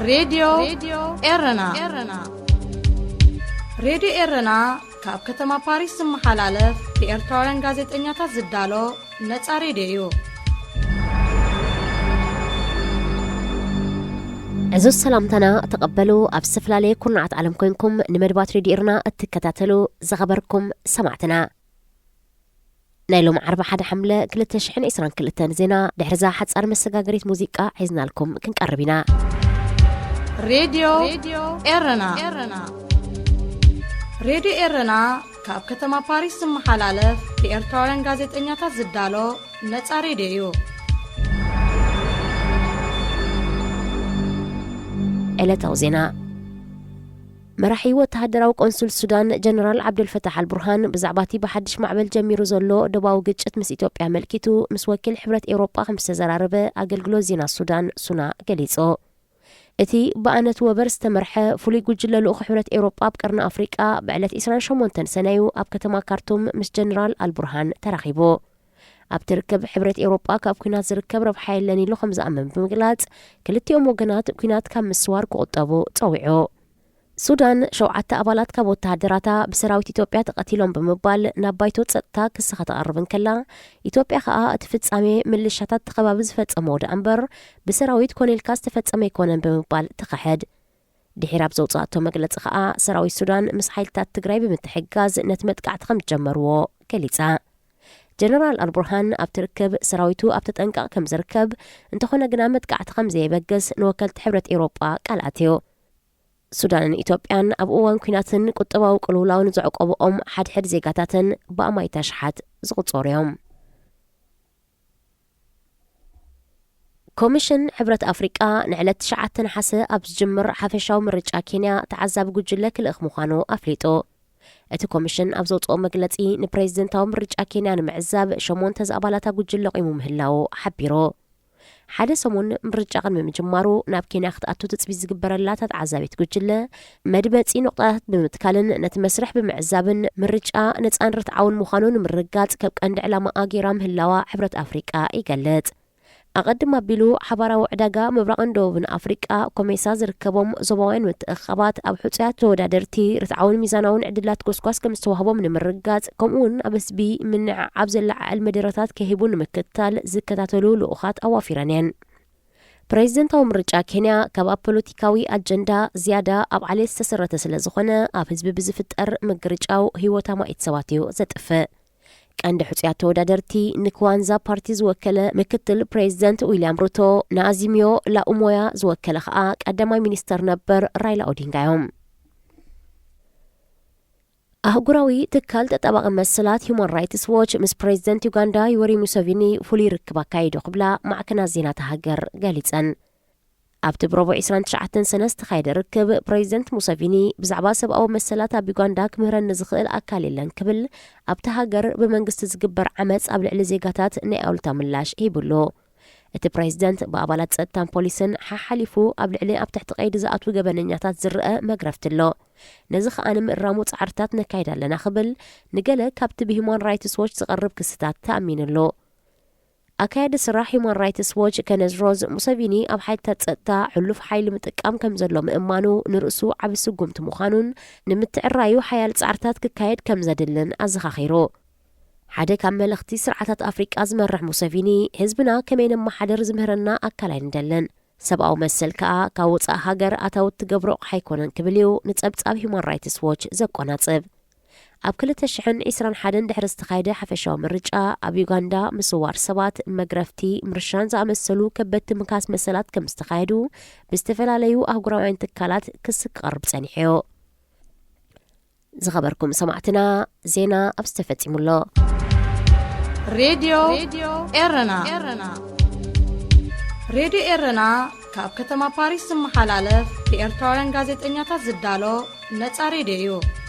ሬድዮ ኤረና። ሬድዮ ኤረና ካብ ከተማ ፓሪስ ዝመሓላለፍ ብኤርትራውያን ጋዜጠኛታት ዝዳሎ ነጻ ሬድዮ እዩ። ዕዙዝ ሰላምታና ተቐበሉ። ኣብ ዝተፈላለየ ኩርናዓት ዓለም ኮንኩም ንመድባት ሬድዮ ኤረና እትከታተሉ ዝኸበርኩም ሰማዕትና፣ ናይ ሎም ዓርቢ ሓደ ሓምለ ክልተ ሽሕን ዕስራን ክልተን ዜና ድሕርዛ ሓጻር መሰጋገሪት ሙዚቃ ሒዝናልኩም ክንቀርብ ኢና። ሬድዮ ኤረና። ሬድዮ ኤረና ካብ ከተማ ፓሪስ ዝመሓላለፍ ብኤርትራውያን ጋዜጠኛታት ዝዳሎ ነጻ ሬድዮ እዩ። ዕለታዊ ዜና። መራሒ ወተሃደራዊ ቆንሱል ሱዳን ጀነራል ዓብደልፈታሕ ኣልቡርሃን ብዛዕባ እቲ ብሓድሽ ማዕበል ጀሚሩ ዘሎ ደባዊ ግጭት ምስ ኢትዮጵያ ኣመልኪቱ ምስ ወኪል ሕብረት ኤውሮጳ ከም ዝተዘራረበ ኣገልግሎት ዜና ሱዳን ሱና ገሊጹ። እቲ ብኣነት ወበር ዝተመርሐ ፍሉይ ጉጅለ ልኡኽ ሕብረት ኤውሮጳ ኣብ ቀርኒ ኣፍሪቃ ብዕለት ዕስራን ሸሞንተን ሰነዩ ኣብ ከተማ ካርቱም ምስ ጀነራል ኣልቡርሃን ተራኺቡ። ኣብቲ ርክብ ሕብረት ኤውሮጳ ካብ ኲናት ዝርከብ ረብሓ የለን ኢሉ ከም ዝኣምን ብምግላጽ፣ ክልቲኦም ወገናት ኲናት ካብ ምስዋር ክቑጠቡ ጸዊዑ። ሱዳን ሸውዓተ ኣባላት ካብ ወተሃደራታ ብሰራዊት ኢትዮጵያ ተቐቲሎም ብምባል ናብ ባይቶ ጸጥታ ክሲ ከተቕርብ እንከላ፣ ኢትዮጵያ ከኣ እቲ ፍጻሜ ምልሻታት እቲ ከባቢ ዝፈጸምዎ ደኣ እምበር ብሰራዊት ኮነ ኢልካ ዝተፈጸመ ኣይኮነን ብምባል ትኽሕድ። ድሒር ኣብ ዘውጽኣቶ መግለጺ ከኣ ሰራዊት ሱዳን ምስ ሓይልታት ትግራይ ብምትሕግጋዝ ነቲ መጥቃዕቲ ከም ዝጀመርዎ ገሊጻ። ጀነራል ኣልቡርሃን ኣብቲ ርክብ ሰራዊቱ ኣብ ተጠንቀቕ ከም ዝርከብ፣ እንተኾነ ግና መጥቃዕቲ ከም ዘየበግስ ንወከልቲ ሕብረት ኤውሮጳ ቃል ኣትዩ። ሱዳንን ኢትዮጵያን ኣብ እዋን ኲናትን ቁጠባዊ ቅልውላውን ዘዕቆብኦም ሓድሕድ ዜጋታትን ብኣማኢት ኣሽሓት ዝቑጸሩ እዮም። ኮሚሽን ሕብረት ኣፍሪቃ ንዕለት ትሽዓተ ነሓሰ ኣብ ዝጅምር ሓፈሻዊ ምርጫ ኬንያ ተዓዛቢ ጉጅለ ክልእኽ ምዃኑ ኣፍሊጡ። እቲ ኮሚሽን ኣብ ዘውጽኦ መግለጺ፣ ንፕሬዝደንታዊ ምርጫ ኬንያ ንምዕዛብ ሸሞንተ ዝኣባላታ ጉጅለ ቆይሙ ምህላዉ ሓቢሩ። ሓደ ሰሙን ምርጫ ቅድሚ ምጅማሩ ናብ ኬንያ ክትኣቱ ትጽቢት ዝግበረላ እታ ተዓዛቢት ጉጅለ፣ መድመጺ ነቑጣታት ብምትካልን ነቲ መስርሕ ብምዕዛብን ምርጫ ነጻን ርትዓውን ምዃኑ ንምርግጋጽ ከም ቀንዲ ዕላማኣ ገይራ ምህላዋ ሕብረት ኣፍሪቃ ይገልጽ። ኣቐድም ኣቢሉ ሓባራዊ ዕዳጋ ምብራቕን ደቡብን ኣፍሪቃ ኮሜሳ ዝርከቦም ዞባውያን ምትእኽኻባት ኣብ ሕጹያት ተወዳደርቲ ርትዓውን ሚዛናውን ዕድላት ጎስጓስ ከም ዝተዋህቦም ንምርግጋጽ፣ ከምኡውን ኣብ ህዝቢ ምንዕዓብ ዘለዓዕል መደረታት ከሂቡ ንምክትታል ዝከታተሉ ልኡኻት ኣዋፊረን እየን። ፕሬዝደንታዊ ምርጫ ኬንያ ካብ ኣብ ፖለቲካዊ ኣጀንዳ ዝያዳ ኣብ ዓሌት ዝተሰረተ ስለ ዝኾነ፣ ኣብ ህዝቢ ብዝፍጠር ምግርጫው ህይወት ኣማኢት ሰባት እዩ ዘጥፍእ። ቀንዲ ሕጹያት ተወዳደርቲ ንክዋንዛ ፓርቲ ዝወከለ ምክትል ፕሬዝደንት ዊልያም ሩቶ፣ ንኣዚሚዮ ላኡሞያ ዝወከለ ኸኣ ቀዳማይ ሚኒስተር ነበር ራይላ ኦዲንጋ እዮም። ኣህጉራዊ ትካል ተጣባቒ መሰላት ሁማን ራይትስ ዎች ምስ ፕሬዝደንት ዩጋንዳ ዮወሪ ሙሰቪኒ ፍሉይ ርክብ ኣካይዱ ክብላ ማዕከናት ዜና እታ ሃገር ገሊጸን። ኣብቲ ብረቡዕ ዕስራን ትሽዓተን ሰነ ዝተኻየደ ርክብ፣ ፕሬዝደንት ሙሰቪኒ ብዛዕባ ሰብኣዊ መሰላት ኣብ ዩጋንዳ ክምህረኒ ዝኽእል ኣካል የለን ክብል፣ ኣብቲ ሃገር ብመንግስቲ ዝግበር ዓመጽ ኣብ ልዕሊ ዜጋታት ናይ ኣሉታ ምላሽ ሂብሉ። እቲ ፕሬዝደንት ብኣባላት ጸጥታን ፖሊስን ሓሓሊፉ ኣብ ልዕሊ ኣብ ትሕቲ ቀይዲ ዝኣትዉ ገበነኛታት ዝረአ መግረፍቲ ኣሎ። ነዚ ከኣ ንምእራሙ ጻዕርታት ነካይድ ኣለና ክብል፣ ንገለ ካብቲ ብሂዩማን ራይትስ ዎች ዝቐርብ ክስታት ተኣሚኑሉ። ኣካያዲ ስራሕ ሂዩማን ራይትስ ዎች ከነዝ ሮዝ፣ ሙሰቪኒ ኣብ ሓይልታት ጸጥታ ሕሉፍ ሓይሊ ምጥቃም ከም ዘሎ ምእማኑ ንርእሱ ዓቢ ስጉምቲ ምዃኑን፣ ንምትዕራዩ ሓያል ጻዕርታት ክካየድ ከም ዘድልን ኣዘኻኺሩ። ሓደ ካብ መለኽቲ ስርዓታት ኣፍሪቃ ዝመርሕ ሙሰቪኒ፣ ህዝብና ከመይ ነመሓድር ዝምህረና ኣካል ኣይንደልን። ሰብኣዊ መሰል ከኣ ካብ ወጻኢ ሃገር ኣታዊ እትገብሮ ኣቕሓ ኣይኮነን ክብል እዩ ንጸብጻብ ሂዩማን ራይትስ ዎች ዘቆናጽብ። ኣብ ክልተ ሽሕን ዕስራን ሓደን ድሕሪ ዝተኻየደ ሓፈሻዊ ምርጫ፣ ኣብ ዩጋንዳ ምስዋር ሰባት፣ መግረፍቲ፣ ምርሻን ዝኣመሰሉ ከበድቲ ምካስ መሰላት ከም ዝተኻየዱ ብዝተፈላለዩ ኣህጉራውያን ትካላት ክሲ ክቐርብ ጸኒሑ እዩ። ዝኸበርኩም ሰማዕትና፣ ዜና ኣብ ዝተፈጺሙ ኣሎ። ሬድዮ ኤረና። ሬድዮ ኤረና ካብ ከተማ ፓሪስ ዝመሓላለፍ ብኤርትራውያን ጋዜጠኛታት ዝዳሎ ነጻ ሬድዮ እዩ።